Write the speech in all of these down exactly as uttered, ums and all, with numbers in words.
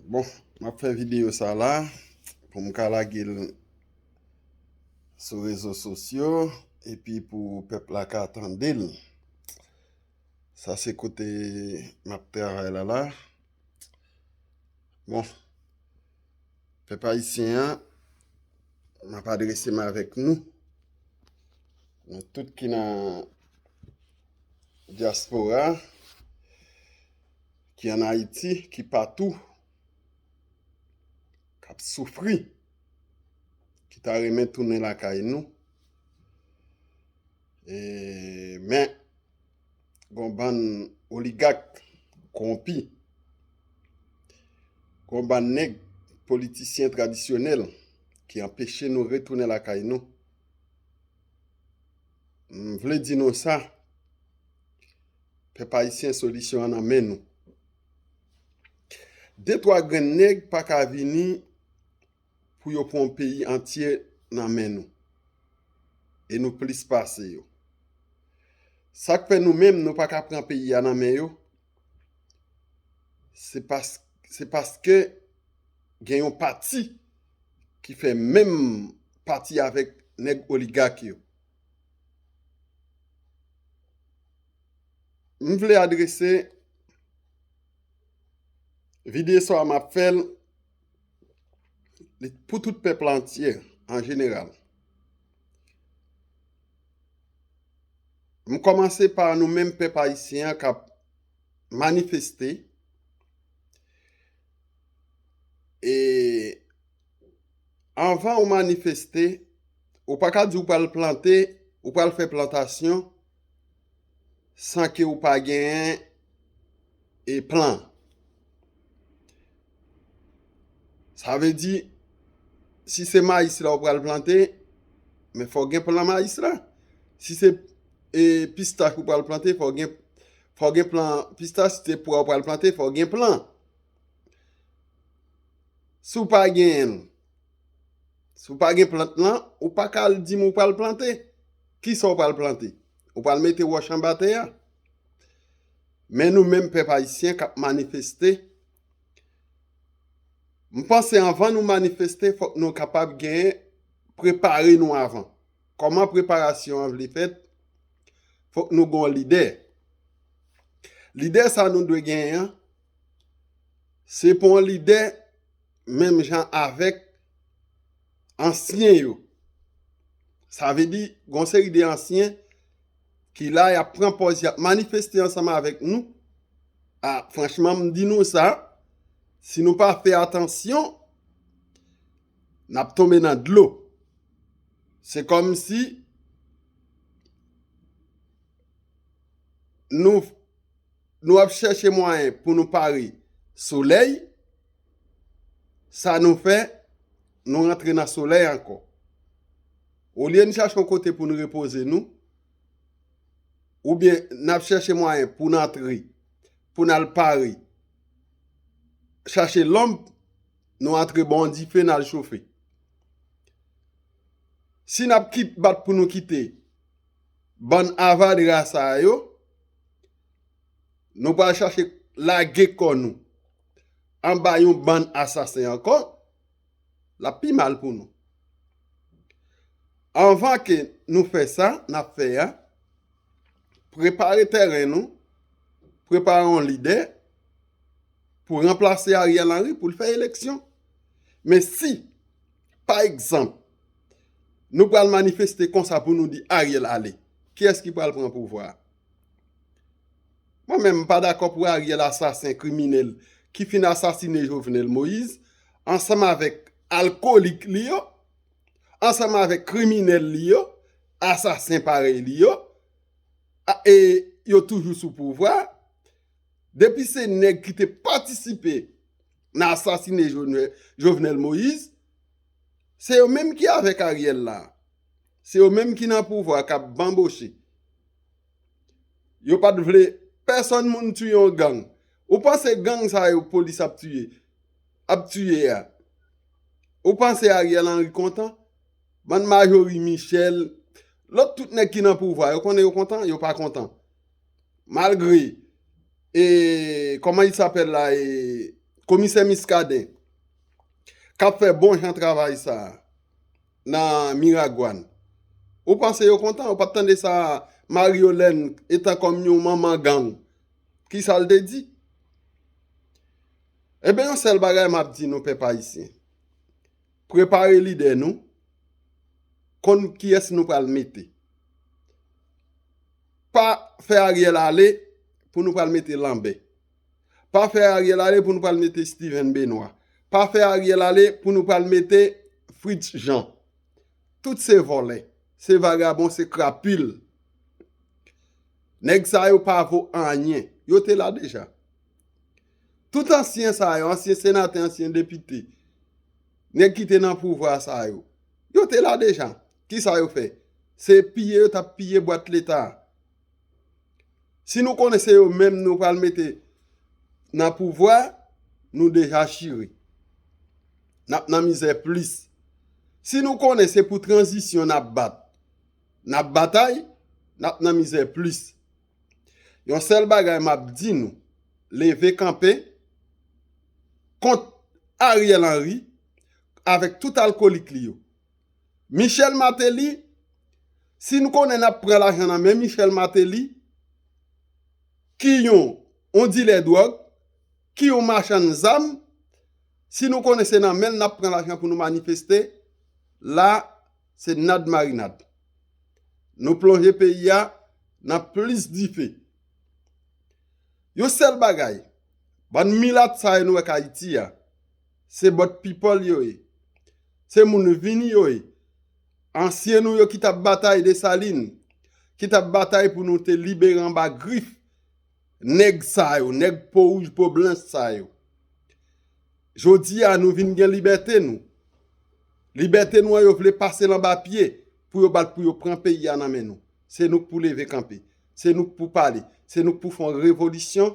Bon, m ap fè videyo sa la pou m ka lage l sou rezo sosyo epi pou pèp la ka tande l. Sa se kote m ap travay la la. Bon, pèp ayisyen an, m ap adrese m avèk nou. Nou tout ki nan dyaspora, ki ann Ayiti, ki patou, k ap soufri, ki ta renmen tounen lakay nou. E, men, gon bann oligak kowonpi, gon bann nèg politisyen tradisyonèl ki anpeche nou retounen lakay nou. M vle di nou sa, pèp ayisyen, solisyon an nan men nou. De twa grenn nèg pa ka vini pou yo pran yon peyi antye nan men nou. E nou plis pase yo. Sa k fè nou menm, nou pa ka pran peyi a nan men yo, se pas-, se paske gen yon pati ki fè menm pati avèk nèg oligak yo. M vle adrese videyo sa a, m ap fè l, li pou tout pèp la antye, an jeneral. M kòmanse pa nou menm pèp ayisyen an k ap manifeste. E anvan ou manifeste, ou pa ka di ou pral plante, ou pral fè plantasyon san ke ou pa genyen e plan. Sa vle di, si se mayis la ou pral plante, men fò gen plan mayis la. Si se, e, pistach ou pral plante, fò gen, fò gen plan pistach. Si se pwa ou pral plante, fò gen plan. Si w pa genyen l, si w pa gen plant lan, ou pa ka al di m ou pral plante. Kisa w pral plante? Ou pral mete wòch anba tè a? Men nou menm pèp ayisyen k ap manifeste, m panse anvan nou manifeste, fòk nou kapab genyen, prepare nou anvan. Kòman preparasyon an vle fèt? Fòk nou gen yon lidè. Lidè sa nou dwe genyen an, se pa yon lidè menm jan avèk ansyen yo. Sa vle di, gon seri de ansyen ki la, y ap pran pòz, y ap manifeste ansanm avèk nou. A, franchman, m di nou sa, si nou pa fè atansyon, n ap tonbe nan dlo. Se kòmsi nou, nou ap chèche mwayen pou nou pare solèy, sa nou fè, nou rantre nan solèy ankò. Olye n chache yon kote pou n repoze nou, oubyen n ap chèche mwayen pou n antre, pou n al pare, chache lonb, nou antre ba yon dife, n al chofe. Si n ap kit, bat pou nou kite bann avadra sa yo, nou pral chache lage kò nou anba yon bann asasen ankò, l ap pi mal pou nou. Anvan ke nou fè sa n ap fè a, prepare tèren nou, prepare yon lidè pou ranplase Ariel Henry pou l fè eleksyon. Men si, pa egzanp, nou pral manifeste konsa pou nou di Ariel ale, kiyès ki pral pran pouvwa a? Mwen menm, m pa dakò pou Ariel, asasen, kriminèl, ki fin asasine Jovenel Moïse, ansanm avèk alkolik li yo, ansanm avèk kriminèl li yo, asasen parèy li yo, a, e yo toujou sou pouvwa. Depi se nèg ki te patisipe nan asasine Jovenel, Jovenel Moïse, se yo menm ki avèk Ariel la. Se yo menm ki nan pouvwa k ap banboche. Yo pa t vle pèsonn moun tiye yon gang. Ou panse gang sa yo polis ap tiye, ap tiye a, ou panse Ariel Henry kontan? Bann Majorie Michel, lòt tout nèg ki nan pouvwa, yo konnen yo kontan? Yo pa kontan. Malgre, e, kòman il s'appelle la, e, Komisè Miskaden, k ap fè bon jan travay sa a nan Miragwàn. Ou panse yo kontan? Ou pa t tande sa Maryolèn, etan kòm yon manman gang, ki sa l te di? Ebyen, yon sèl bagay m ap di nou, pèp ayisyen. Prepare lidè nou, konn kiyès nou pral mete. Pa fè Ariel ale pou nou pral mete Lanbè. Pa fè Ariel ale pou nou pral mete Steven Benoît. Pa fè Ariel ale pou nou pral mete Fritz Jean. Tout se vòlè, se vagabon, se krapil. Nèg sa yo pa vo anyen. Yo te la deja. Tout ansyen sa yo, ansyen senatè, ansyen depite, nèg ki te nan pouvwa sa yo, yo te la deja. Kisa yo fè? Se piye yo t ap piye bwat Leta a. Si nou konnen se yo menm nou pral mete nan pouvwa, nou deja chire. N ap nan mizè plis. Si nou konnen se pou tranzisyon n ap bat, n ap batay, n ap nan mizè plis. Yon sèl bagay m ap di nou, leve kanpe kont Ariel Henry avèk tout alkolik li yo. Michel Martelly, si nou konnen n ap pran lajan nan men Michel Martelly, ki yon, yon dilè dwòg, ki yon machann zam, si nou konnen se nan men l n ap pran lajan pou nou manifeste, la, se nad marinad. Nou plonje peyi a nan plis dife. Yon sèl bagay, bann milat sa yo nou wè k Ayiti a, se bòt pipòl yo ye. Se moun vini yo ye. Ansyen nou yo ki t ap batay Desalin, ki t ap batay pou nou te libere anba grif nèg sa yo, nèg po wouj po blanch sa yo. Jodi a, nou vin gen libète nou. Libète nou an, yo vle pase l anba pye pou yo bat, pou yo pran peyi a nan men nou. Se nou k pou leve kanpe. Se nou k pou pale. Se nou k pou fè yon revolisyon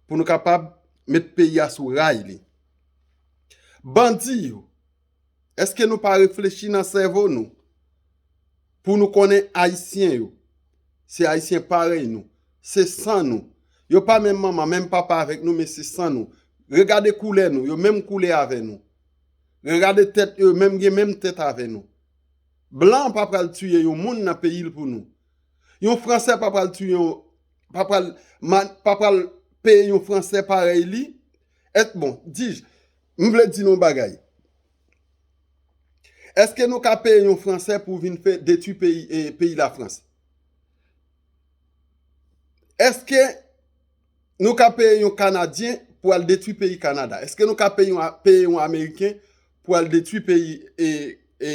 pou nou kapab met peyi a sou ray li. Bandi yo, èske nou pa reflechi nan sèvo nou? Pou nou konnen Ayisyen yo, se Ayisyen parèy nou, se san nou. Yo pa menm manman, menm papa avèk nou, men se san nou. Regade koulè nou, yo menm koulè avè nou. Regade tèt yo, menm gen menm tèt avè nou. Blan pa pral tiye yon moun nan peyi l pou nou. Yon Fransè pa pral tiye yon, pa pral, pa pral peye yon Fransè parèy li. Èt, bon, di, m vle di nou yon bagay. Èske nou ka peye yon Fransè pou vin fè detwi peyi, e, peyi Lafrans? Èske nou ka peye yon Kanadyen pou al detwi peyi Kanada? Èske nou ka peye yon, peye yon Ameriken pou al detwi peyi, e, e,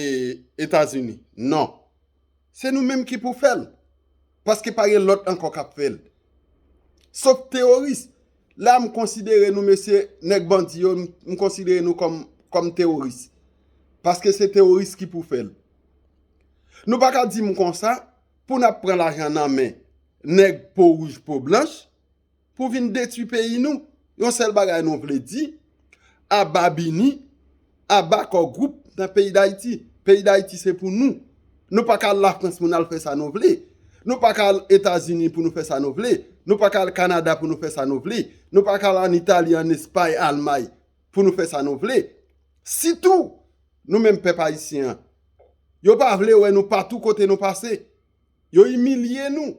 Etazini? Non. Se nou menm ki pou fè l. Paske pa gen lòt ankò k ap fè l. Sof teworis. La, m konsidere nou, mesye, nèg bandi yo, m, m konsidere nou kòm, kòm teworis. Paske se teworis ki pou fè l. Nou pa ka di m konsa, pou n ap pran lajan nan men nèg po wouj, po blanch, pou vin detwi peyi nou. Yon sèl bagay nou vle di, aba BINUH, aba Core Group nan peyi Dayiti. Peyi Dayiti se pou nou. Nou pa ka al Lafrans pou n al fè sa nou vle. Nou pa ka al Etazini pou nou fè sa nou vle. Nou pa ka al Kanada pou nou fè sa nou vle. Nou pa ka al ann Itali, ann Espay, Almay pou nou fè sa nou vle. Sitou, nou menm pèp ayisyen an, yo pa vle wè nou patou kote nou pase. Yo imilye nou.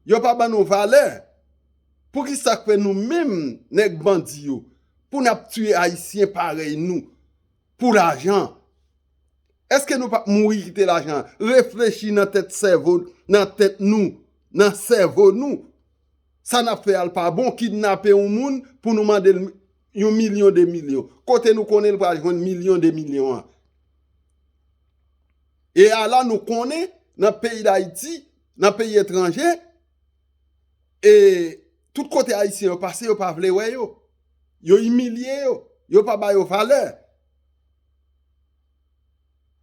Yo pa ban nou valè. Poukisa k fè nou menm nèg bandi yo, pou n ap tiye Ayisyen parèy nou pou lajan? Èske nou p ap mouri kite lajan? Reflechi nan tèt sèvo, nan tèt nou, nan sèvo nou. Sa n ap fè a l pa bon, kidnape yon moun pou nou mande l yon milyon, de milyon. Kote nou konnen l pral jwenn milyon, de milyon an? E ala nou konnen, nan peyi Dayiti, nan peyi etranje, e tout kote Ayisyen yo pase, yo pa vle wè yo. Yo imilye yo. Yo pa ba yo valè.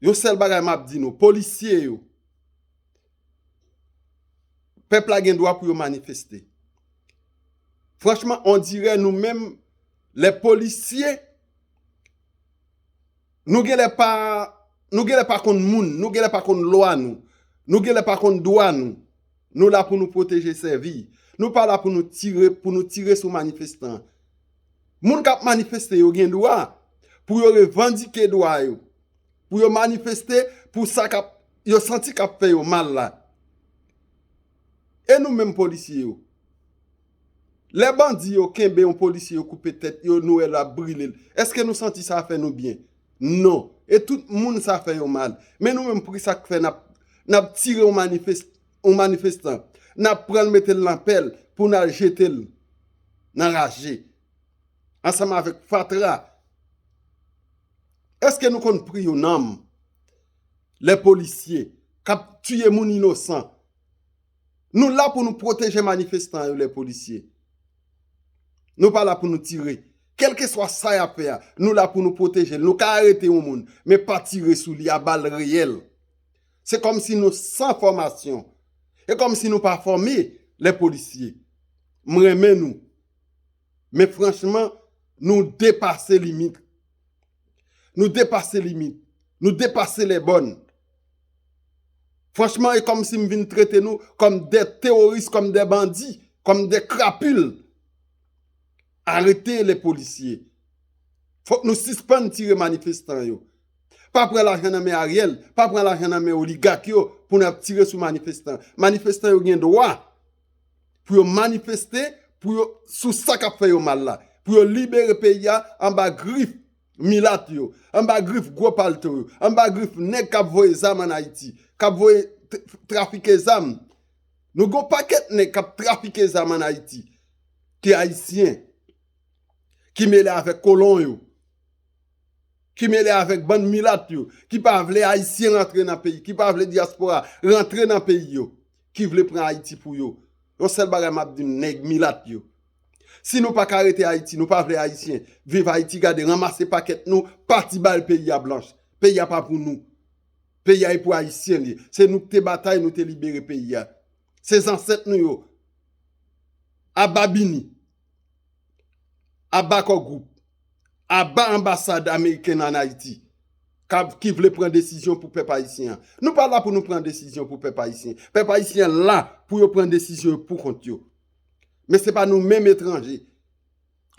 Yon sèl bagay m ap di nou, polisye yo, pèp la gen dwa pou yo manifeste. Franchman, on dirè nou menm, lè polisye, nou genlè pa, nou genlè pa konn moun, nou genlè pa konn lwa nou, nou genlè pa konn dwa nou. Nou la pou nou pwoteje, sèvi. Nou pa la pou nou tire, pou nou tire sou manifestan. Moun k ap manifeste yo gen dwa pou yo revandike dwa yo, pou yo manifeste pou sa k ap, yo santi k ap fè yo mal la. E nou menm polisye yo? Lè bandi yo kenbe yon polisye, yo koupe tèt yo, nou wè l ap brile l. Èske nou santi sa fè nou byen? Non. E tout moun sa fè yo mal. Men nou menm, poukisa k fè n ap, n ap tire yon manifes-, yon manifestan? N ap pran l, mete l nan pèl pou n al jete l nan raje. Ansanm avèk fatra. Èske nou konn pri yo nanm? Lè polisye k ap tiye moun inosan. Nou la pou nou pwoteje manifestan yo, lè polisye. Nou pa la pou nou tire. Kèlkeswa sa y ap fè a, nou la pou nou pwoteje l. Nou ka arete yon moun, men pa tire sou li a bal reyèl. Se kòmsi nou san fòmasyon. E kòmsi nou pa fòme, lè polisye. M renmen nou. Men franchman, nou depase limit. Nou depase limit. Nou depase lè bòn. Franchman, e kòmsi m vin trete nou kòm de teworis, kòm de bandi, kòm de krapil. Arete lè polisye. Fòk nou sispann tire manifestan yo. Pa pran lajan nan men Ariel, pa pran lajan nan men oligak yo pou n ap tire sou manifestan. Manifestan yo gen dwa pou yo manifeste, pou yo, sou sa k ap fè yo mal la, pou yo libere peyi a anba grif milat yo, anba grif gwo palto yo, anba grif nèg k ap voye zam ann Ayiti, k ap voye t-, trafike zam. Nou gen yon pakèt nèg k ap trafike zam ann Ayiti, ki ayisyen, ki mele avèk kolon yo, ki mele avèk bann milat yo, ki pa vle ayisyen rantre nan peyi, ki pa vle dyaspora rantre nan peyi yo, ki vle pran Ayiti pou yo. Yon sèl bagay m ap di n, nèg milat yo. Si nou pa ka rete Ayiti, nou pa vle ayisyen viv Ayiti, gade, ranmase pakèt nou, pati bay peyi a blanch. Peyi a pa pou nou. Peyi a e pou ayisyen li ye. Se nou ki te batay, nou te libere peyi a. Se zansèt nou yo. Aba Bini. Aba Core Group. Aba anbasad ameriken ann Ayiti. K ap, ki vle pran desizyon pou pèp ayisyen an. Nou pa la pou nou pran desizyon pou pèp ayisyen. Pèp ayisyen an la pou yo pran desizyon yo pou kont yo. Men se pa nou menm etranje.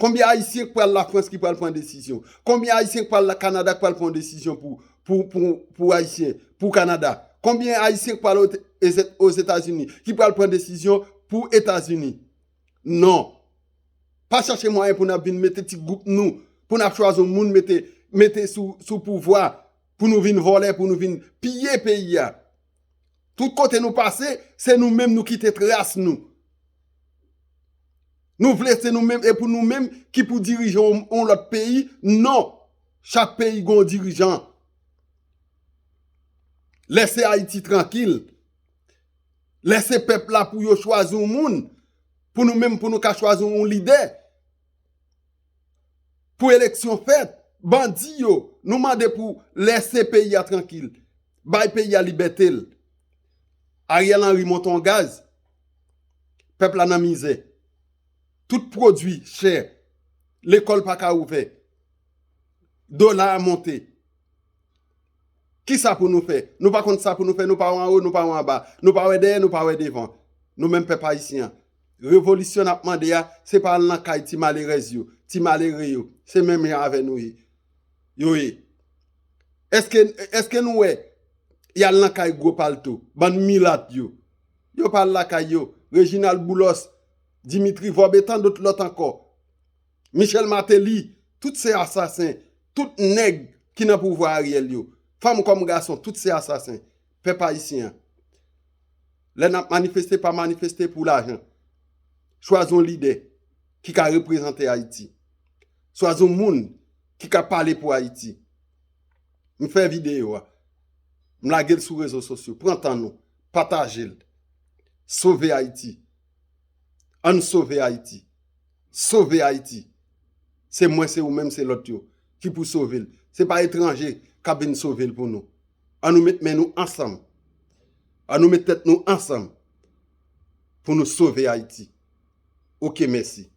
Konbyen ayisyen k pral Lafrans ki pral pran desizyon? Konbyen ayisyen k pral Kanada k pral pran desizyon pou, pou, pou, pou ayisyen, pou Kanada? Konbyen ayisyen k pral Ozetazini ki pral pran desizyon pou Etazini? Non. Pa chache mwayen pou n ap vin mete ti gwoup nou, pou n ap chwazi yon moun mete, mete sou, sou pouvwa, pou nou vin vòlè, pou nou vin piye peyi a. Tout kote nou pase, se nou menm nou kite tras nou. Nou vle se nou menm, e pou nou menm ki pou dirije yon, yon lòt peyi? Non. Chak peyi gen yon dirijan. Lèse Ayiti trankil. Lèse pèp la pou yo chwazi yon moun. Pou nou menm, pou nou ka chwazi yon lidè. Pou eleksyon fèt, bandi yo, nou mande pou lèse peyi a trankil. Bay peyi a libète l. Ariel Henry monte yon gaz. Pèp la nan mizè. Tout pwodui chè. Lekòl pa ka ouvè. Dola a monte. Kisa pou nou fè? Nou pa konn sa pou nou fè, nou pa wè anwo, nou pa wè anba. Nou pa wè dèyè, nou pa wè devan. Nou menm pèp ayisyen an. Revolisyon n ap mande a, se pa al nan kay ti malerèz yo, ti malere yo. Se menm jan avè nou ye. Yo ye. Èske, èske nou wè y al nan kay gwo palto, bann milat yo? Yo pa al lakay yo. Reginald Boulos, Dimitri Vorbe, e tan dòt lòt ankò. Michel Martelly, tout se asasen, tout nèg ki nan pouvwa Ariel yo. Fanm kòm gason, tout se asasen. Pèp ayisyen an. Lè n ap manifeste, pa manifeste pou lajan. Chwazi yon lidè ki ka reprezante Ayiti. Chwazi yon moun ki ka pale pou Ayiti. M fè videyo a. M lage l sou rezo sosyo. Pran tan nou. Pataje l. Sove Ayiti. Ann sove Ayiti. Sove Ayiti. Se mwen, se ou menm, se lòt yo ki pou sove l. Se pa etranje k ap vin sove l pou nou. Ann nou met men nou ansanm. Ann nou met tèt nou ansanm pou nou sove Ayiti. Oke, mèsi.